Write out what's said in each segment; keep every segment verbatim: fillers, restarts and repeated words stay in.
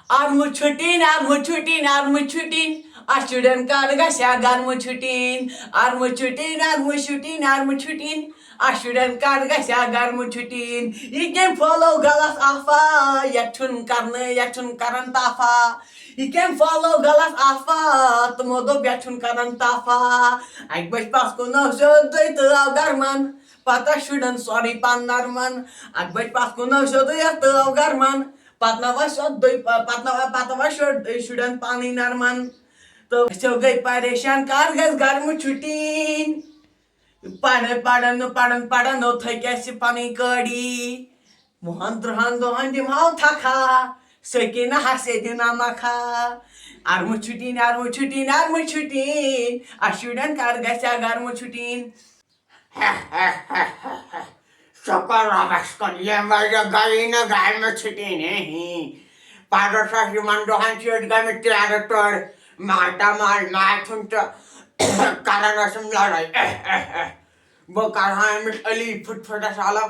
آرمہٕ چھُٹیٖن، آرمہٕ چھُٹیٖن، آرمہٕ چھُٹیٖن، اَسہِ شُرٮ۪ن کر گژھِ ہا گرمہٕ چھُٹیٖن؟ آرمہٕ چھُٹیٖن، آرمہٕ چھُٹیٖن، آرمہٕ چھُٹیٖن، اَسہِ شُرٮ۪ن کر گژھِ ہا گرمہٕ چھُٹیٖن؟ یہِ کٔمۍ پھٲلٲو غلط آفا، یَتھ چھُنہٕ کرنہٕ، یَتھ چھُنہٕ کران تافا۔ یہِ کٔمۍ پھٲلٲو غلط آفا، تِمو دوٚپ یَتھ چھُنہٕ کران تافا۔ اَکہِ بجہِ پَتھ کُن ٲس سیوٚدُے تہٕ آو گرمان، پتہٕ شُرٮ۪ن سورُے پان نرمان۔ اَکہِ بجہِ پَتھ کُن ٲس سیوٚدُے یَتھ تہٕ آو گرمان۔ پتہٕ نہ وۄنۍ سیوٚدُے، پتہٕ نہ وۄنۍ، پتہٕ وۄنۍ شُر-، شُرٮ۪ن پانٕے نرمان۔ تہٕ أسۍ گٔے پریشان، کر گژھِ گرمہٕ چھُٹیٖن؟ پرن، پرن نہٕ، پرن، پرن نہٕ، تھٔکۍ اَسہِ پنٕنۍ کٲڑی۔ وُہن ترٕٛہن دۄہن دِمہو تھکھا، سکیٖنہ ہسے دِنا مکھا۔ ارمہٕ چھُٹیٖن، ارمہٕ چھُٹیٖن، ارمہٕ چھُٹیٖن، اَسہِ شُرٮ۪ن کر گژھِ ہا گرمہٕ چھُٹیٖن؟ شُکر رۄبس کُن، ییٚمہِ وجہ گٔیی نہٕ گرمہٕ چھُٹی نہی۔ پگاہ چھُ اَسہِ یِمن دۄہن چھِ أسۍ گٔمٕتۍ تیرٕ تورٕ، ماتا مال ماتھُن تہٕ کران ٲسٕم لڑٲے۔ بہٕ کرٕ ہا أمِس علی فُٹ فُٹس آلو،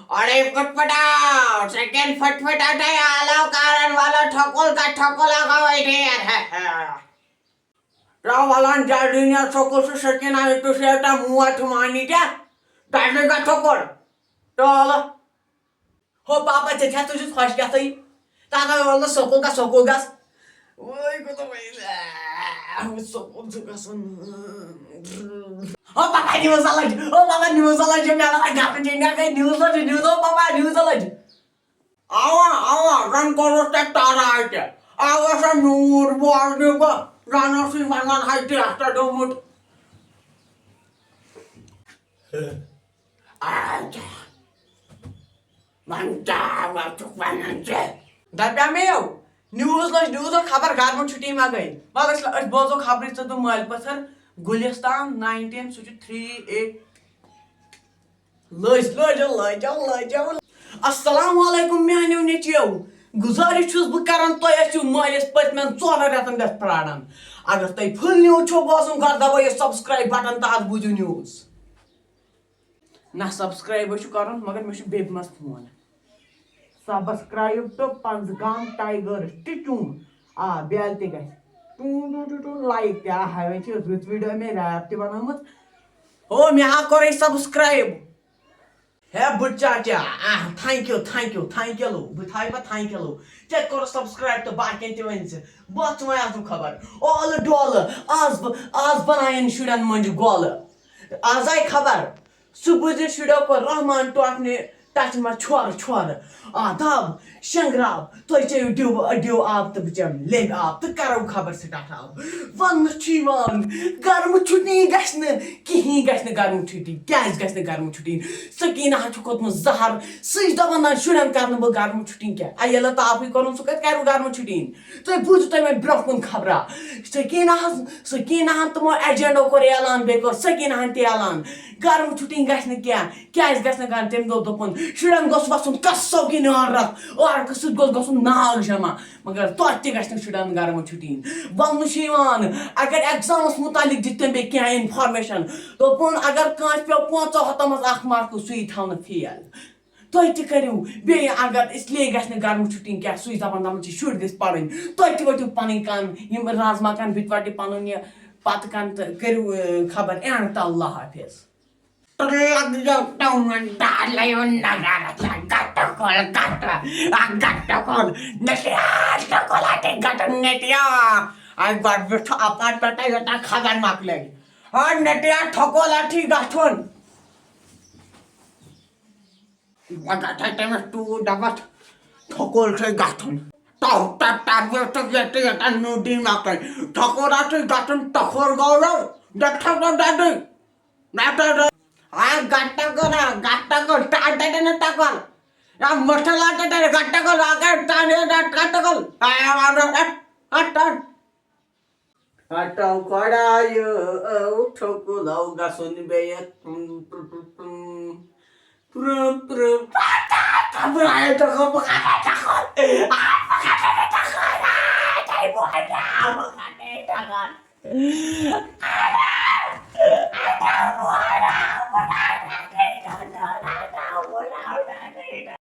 اڑے فُٹ فُٹا، سیکنڈ فُٹ فُٹا تۄہہِ آلو کران، والو ٹھۄکُل کا ٹھۄکُل آگا وۄنۍ ڈیر۔ راو والان جلدی نیر سکول سے سکین آئی تو سے تا موا تھمانی کیا؟ دائمی کا ٹھوکر۔ تو آلا۔ ہو پاپا، ژےٚ چھا تُجِس خۄش گژھٕے؟ تَتھ ہا ووٚن نہٕ سکوٗل گژھ، سکوٗل گژھ۔ وٲے کوٗتاہ وٲے، آہ، سکوٗل چھُ گژھُن۔ ہو پاپا، نِوٕز لَج، ہو پاپا، نِوٕز لَج، مےٚ لَج گژھُن چھُ، مےٚ گٔے نِوٕز لَج، نِوٕز، ہو پاپا، نِوٕز لَج۔ اوا، اوا، زن کوٚرُس ژےٚ ٹاراے تہِ۔ اوا سا میوٗٹھ بوزنہِ بہٕ، زن اوسُے ونان ہے ٹیسٹا گوٚمُت۔ اچھا۔ وۄنۍ کیٛاہ وۄنۍ چھُکھ ونان ژٕ؟ دپیٛاو مےٚ یو، نِوٕز لٔج نِوٕزو خبر گرمہٕ چھُٹی ما گٔے۔ وۄنۍ أسۍ، أسۍ بوزو خبرٕے ژٕ تہٕ مٲلۍ پٔتھٕر گُلِستان ناینٹیٖن، سُہ چھُ تھرٛی ایٹ۔ لٔج، لٔج، لٔج، لٔج۔ السلام علیکم میانیو نیٚچویو۔ گُزٲرِش چھُس بہٕ کران، تۄہہِ ٲسِو مٲلِس پٔتمٮ۪ن ژورَن رٮ۪تن پٮ۪ٹھ پراران۔ اگر تۄہہِ فُل نِوٕز چھو بوزُن، گۄڈٕ دبٲیِو سبسکرایب بٹن تہٕ اتھ بوٗزِو نِوٕز۔ نہ سبسکرایب چھُ کرُن، مگر مےٚ چھُ بیبہِ منٛز فون۔ سبسکرایب تہٕ پنٛزگام ٹایگٲرٕس ٹِچوٗن۔ آ، بیل تہِ گژھِ۔ ٹوٗن، ٹوٗن، ٹوٗن، ٹوٗن، لایک تہِ۔ آ، ہاے وۄنۍ چھِ رٕژ ویٖڈیو مےٚ ریپ تہِ بنٲومٕژ۔ او، مےٚ ہا کوٚرُے سبسکرایب۔ ہے بُڈٕ چاچا، آہ، thank you، thank you، thank you، بہٕ تھاوٕ پتہٕ thank you۔ ژےٚ تہِ کوٚرُتھ سبسکرایب تہٕ باقین تہِ ؤنۍ زِ۔ بہٕ چھُ وۄنۍ آسُن خبر۔ اولہٕ ڈولہٕ، آز بہٕ، آز بناین شُرٮ۪ن مۄنٛجہِ گولہٕ۔ آز آیہِ خبر۔ سُہ بوٗزِتھ شُرٮ۪و کوٚر رحمان ٹوٹھنہِ ٹچہِ منٛز چھۄرٕ چھۄرٕ۔ آداب، شنٛگراو، تُہۍ چیٚیِو ڈِو، ڈِو آب تہٕ بہٕ چٮ۪مہٕ لیٚمبۍ آب تہٕ کرو خبر سٹارٹ آب۔ وننہٕ چھُ یِوان، گرمہٕ چھُٹی گژھِ نہٕ، کِہیٖنۍ گژھِ نہٕ گرمہٕ چھُٹی۔ کیٛازِ گژھِ نہٕ گرمہٕ چھُٹی؟ سکیٖنہ ہن چھُ کھوٚتمُت زہر، سُہ چھِ دپان، نہ شُرٮ۪ن کرنہٕ بہٕ گرمہٕ چھُٹی کینٛہہ۔ اَیہِ ییٚلہِ تاپھٕے کوٚرُن، سُہ کتہِ کرِ گرمہٕ چھُٹی؟ تُہۍ بوٗزِو تُہۍ وۄنۍ برٛونٛہہ کُن خبرا۔ سکیٖنہ ہن، سکیٖنہ ہن تِمو ایجنڈو کوٚر اعلان، بیٚیہِ کوٚر سکیٖنہ ہن تہِ اعلان، گرمہٕ چھُٹی گژھِ نہٕ کینٛہہ۔ کیٛازِ گژھِ نہٕ گرمہٕ؟ تٔمۍ دوٚپ، دوٚپُن، شُرٮ۪ن گوٚژھ وَسُن کَسو کِنۍ عٲرَق، عٲرقہٕ سۭتۍ گوٚژھ گژھُن ناگ جمع، مگر توتہِ تہِ گژھِ نہٕ شُرٮ۪ن گرمہٕ چھُٹی۔ وَننہٕ چھُ یِوان، اگر ایگزامَس مُتعلِق دِتۍ تٔمۍ بیٚیہِ کینٛہہ اِنفارمیشَن، دوٚپُن، اگر کانٛسہِ پیوٚو پانٛژو ہَتو منٛز اَکھ مارکہٕ، سُے تھاونہٕ فیل۔ تُہۍ تہِ کٔرِو بیٚیہِ، اگر اس لیے گژھِ نہٕ گرمہٕ چھُٹی کینٛہہ، سُے دَپان، دَپان چھِ شُرۍ گٔژھۍ پَرٕنۍ۔ تُہۍ تہِ ؤٹِو پَنٕنۍ کَن، یِم رازما کَن، بِٹہِ وَٹہِ پَنُن یہِ پَتہٕ کَن تہٕ کٔرِو، اے، خبر اینڈ تہٕ اللہ حافظ۔ تہٕ لَگ جاو ٹاوُن ڈالَیو نظر، گَٹہٕ کھول، گَٹہٕ، اَکھ گَٹہٕ کھول، نَٹیا، ٹُکُل ہَٹے گَٹہٕ نَٹیا۔ اَسہِ گۄڈٕ وٕچھو اَپارٹمٮ۪نٛٹ یوٚتام خبر مۄکلے۔ ہا نَٹیا، ٹھۄکول ہَٹھی گژھُن۔ پَگاہ تھایہِ تٔمِس ٹوٗر دَپَس، ٹھۄکول چھُے گژھُن۔ تَو، تَو، تَو، یہِ تہٕ یہِ تہٕ یہِ تہٕ نوٗ دی مَکٕلۍ۔ ٹھۄکول ہا چھُے گژھُن، ٹۄکھور گوٚو یَو۔ دَپہٕ ٹھۄکول دَدٕے۔ نَتہٕ آ، گَٹہٕ گوٚو نا، گَٹہٕ گوٚو، ٹاٹہٕ دَدٕ نہٕ ٹۄکول۔ یا مَٹھَل آٹہٕ دَدٕ گَٹہٕ گوٚو، لاگان ٹاٹہٕ دَدٕ ٹۄکول۔ آ، آ، آ، آ، آ، آ۔ ہَٹو کھۄڑایو ٹھوٚکُلو گژھُن بیٚیہِ۔ پرٛم، پرٛم، پرٛم، پرٛم، پرٛم۔